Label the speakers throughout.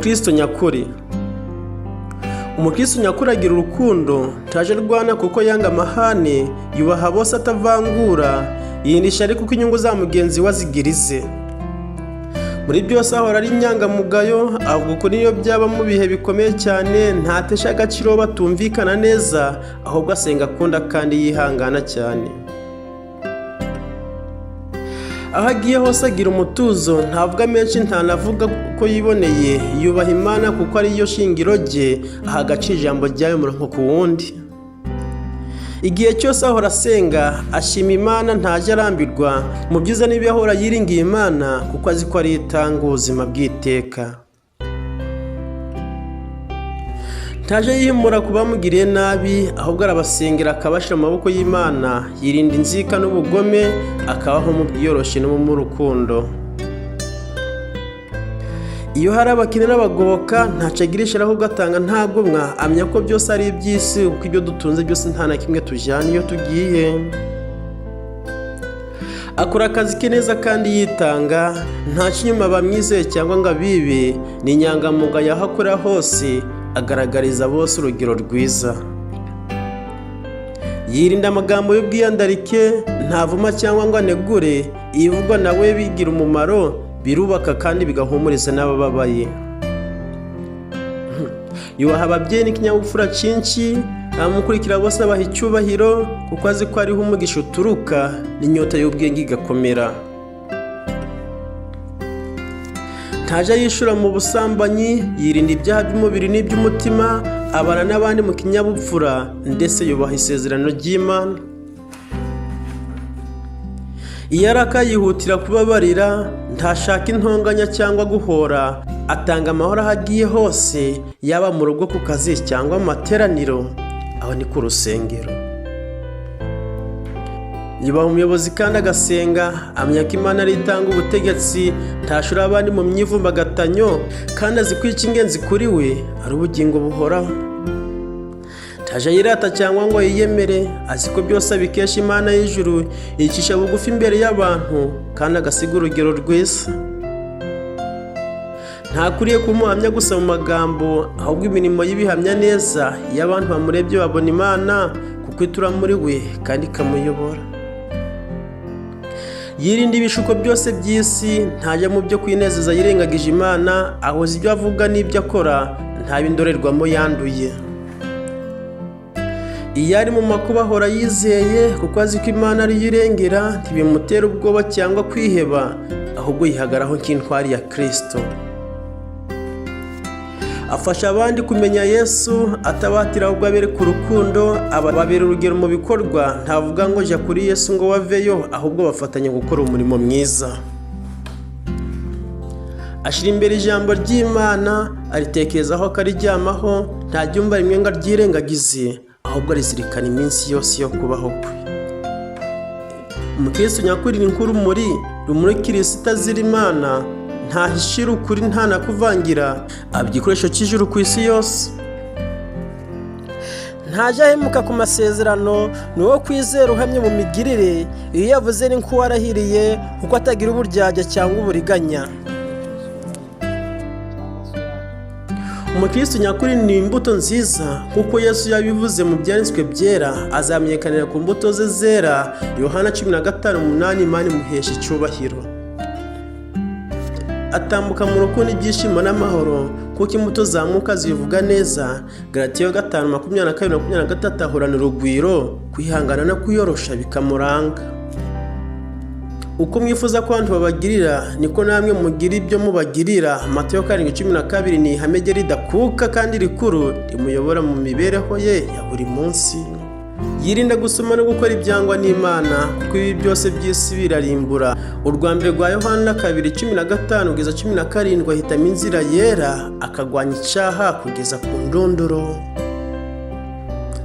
Speaker 1: Umukristo nyakuri. Umukristo nyakuri agira urukundo, ntaje arwana kuko yanga amahane, yubaha bose atavangura, yirinda ishyari kuko inyungu za mugenzi we azigira ize. Muri byose ahora ari inyangamugayo, avuga ukuri niyo byaba mu bihe bikomeye cyane, ntatesha agaciro uwo batumvikana neza, ahubwo asenga akunda kandi yihangana cyane. Aho agiye hose agira umutuzo, ntavuga menshi, ntanavuga ko yiboneye, yubaha Imana kuko ariyo shingiro rye, aha agaciro ijambo ryayo umurongo ku wundi. Igihe cyose ahora asenga, ashima Imana, ntajya arambirwa, mu byiza n'ibibi ahora yiringiye Imana kuko azi ko ariyo itanga ubuzima bw'iteka. Ntajya yihimura ku bamugiriye nabi, ahubwo arabasengera akabashyira mu maboko y'Imana, yirinda inzika n'ubugome, akabaho mu bwiyoroshye no mu rukundo. Iyo hari abakene n'abagoboka, ntacyo agira ishyari ahubwo atanga ntagomwa, amenya ko byose ari iby'isi, kuko ibyo dutunze byose nta na kimwe tujyana iyo tugiye. Akora akazi ke neza kandi yitanga, ntaca inyuma abamwizeye cyangwa ngo abibe, ni inyangamugayo aho akorera hose, agaragariza bose urugero rwiza. Yirinda amagambo y'ubwiyandarike, ntavuma cyangwa ngo anegure, ibivugwa nawe bigira umumaro, birubaka kandi bigahumuriza n'abababaye. Yubaha ababyeyi n'ikinyabupfura cyinshi, abamukurikira bose abaha icyubahiro, kuko azi ko ariho umugisha uturuka n'inyota y'ubwenge igakomera. Ntajya yishura mu busambanyi, yirinda ibyaha by'umubiri n'iby'umutima, abana n'abandi mu kinyabupfura, ndetse yubaha isezerano ry'Imana. Iyo arakaye yihutira kubabarira, ntashaka intonganya cyangwa guhora, atanga amahoro aho agiye hose, yaba mu rugo, ku kazi cyangwa mu materaniro, aho ni ku rusengero. Yubaha umuyobozi kandi agasenga, amenya ko Imana ariyo itanga ubutegetsi, ntashora abandi mu myivumbagatanyo, kandi azi ko icy'ingenzi kuri we ari ubugingo buhoraho. Ntajya yirata cyangwa ngo yiyemere, azi ko byose abikesha Imana y'ijuru, yicisha bugufi imbere y'abantu kandi agasiga urugero rwiza. Ntakwiriye kuba umuhamya gusa mu magambo, ahubwo imirimo y'ibihamya neza, iyo abantu bamurebye babona Imana kuko itura muri we kandi ikamuyobora. Yirinda ibishuko byose by'isi, ntajya mu byo kwinezeza yirengagije Imana, ahuza ibyo avuga n'ibyo akora, ntaba indorerwamo yanduye. Iyo ari mu makuba ahora yizeye, kuko azi ko Imana ariyo irengera, ntibimutera ubwoba cyangwa kwiheba, ahubwo yihagaraho nk'intwari ya Kristo. Afasha abandi kumenya Yesu, atabatira ahubwo abereka urukundo, ababera urugero mu bikorwa, ntavuga ngo jya kuri Yesu ngo waveyo, ahubwo bafatanya gukora umurimo mwiza. Ashyira imbere ijambo ry'Imana, aritekerezaho akariryamaho, ntaryumva rimwe ngo aryirengagize, ahubwo arizirikana iminsi yose yo kubaho kwe. Umukristo nyakuri ni nk'urumuri rumurikira isi itazira Imana, ntahishira ukuri ntanakuvangira, aba igikoresho cy'ijuru ku isi yose.
Speaker 2: Ntajya ahemuka ku masezerano, ni uwo kwizera uhamye mu migirire, iyo yavuze ni nk'uwarahiriye, kuko atagira uburyarya cyangwa uburiganya.
Speaker 1: Umukristo nyakuri ni imbuto nziza nk'uko Yesu yabivuze mu byanditswe byera, azamenyekanira ku mbuto ze zera, Yohana 15:8, Imana imuhesha icyubahiro. Atambuka mu rukundo, ibyishimo n'amahoro, kuko imbuto za Mwuka zivuga neza, Galatiya 5:22, 23, ahorana urugwiro, kwihangana no kwiyorosha bikamuranga. Uko mwifuza ko abantu babagirira, niko namwe mugira ibyo mubagirira, Matayo 7:12, ni ihame rye ridakuka kandi rikuru rimuyobora mu mibereho ye ya buri munsi. Yirinda gusoma no gukora ibyangwa n'Imana, kuko ibi byose by'isi birarimbura. Urwa mbere rwa Yohana 2:15-17, ahitamo inzira yera, akagwanya icyaha kugeza ku ndunduro.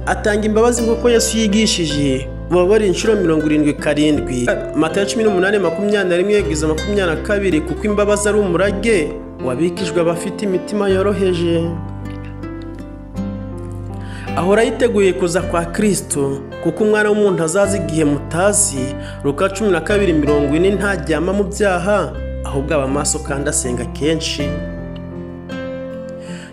Speaker 1: Atanga imbabazi nk'uko Yesu yigishije, ubabare inshuro 77, Matayo 18:21-22, kuko imbabazi ari umurage wabikijwe abafite imitima yoroheje. Ahora yiteguye kuza kwa Kristo, kuko umwana w'umuntu azaza igihe mutazi, Luka 12:40, ntaryama mu byaha, ahubwo aba maso kandi asenga kenshi.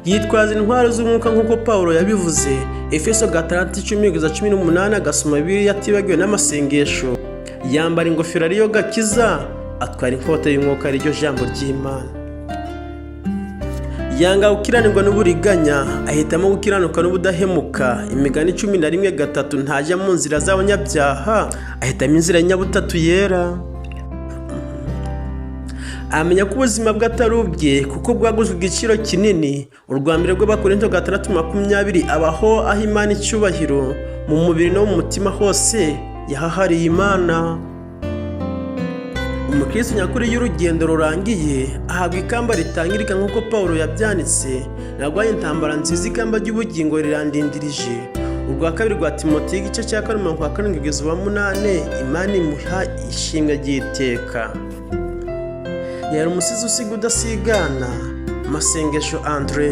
Speaker 1: Yitwaza intwaro z'umwuka nk'uko Pawulo yabivuze, Efeso 6:10-18, agasoma Bibiliya atibagiwe n'amasengesho. Yambara ingofero ariyo gakiza, atwara inkota y'umwuka ariryo jambo ry'Imana. Yanga gukiranirwa n'uburiganya, ahitamo gukiranuka n'ubudahemuka. Imigani 11:3, ntajya mu nzira z'abanyabyaha, ahitamo inzira y'inyabutatu yera. Amenya ko ubuzima bwe atari ubwe kuko bwaguzwe igiciro kinini. Urwa mbere rw'Abakorinto 6:20, abaho aho Imana icyubahiro mu mubiri no mu mutima hose yahahariye Imana. Umukristo nyakuri iyo urugendo rurangiye ahabwa ikamba ritangirika nk'uko Pawulo yabyanditse: "Narwanye intambara nziza, ikamba ry'ubugingo rirandindirije." Urwa kabiri rwa Timoteyo igice cya 2 umurongo wa 7 kugeza uwa 8, Imana imuha ishimwe ry'iteka. Yari umusizi usiga udasigana. Masengesho Andre,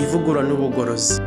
Speaker 1: ivugurura n'ubugorozi.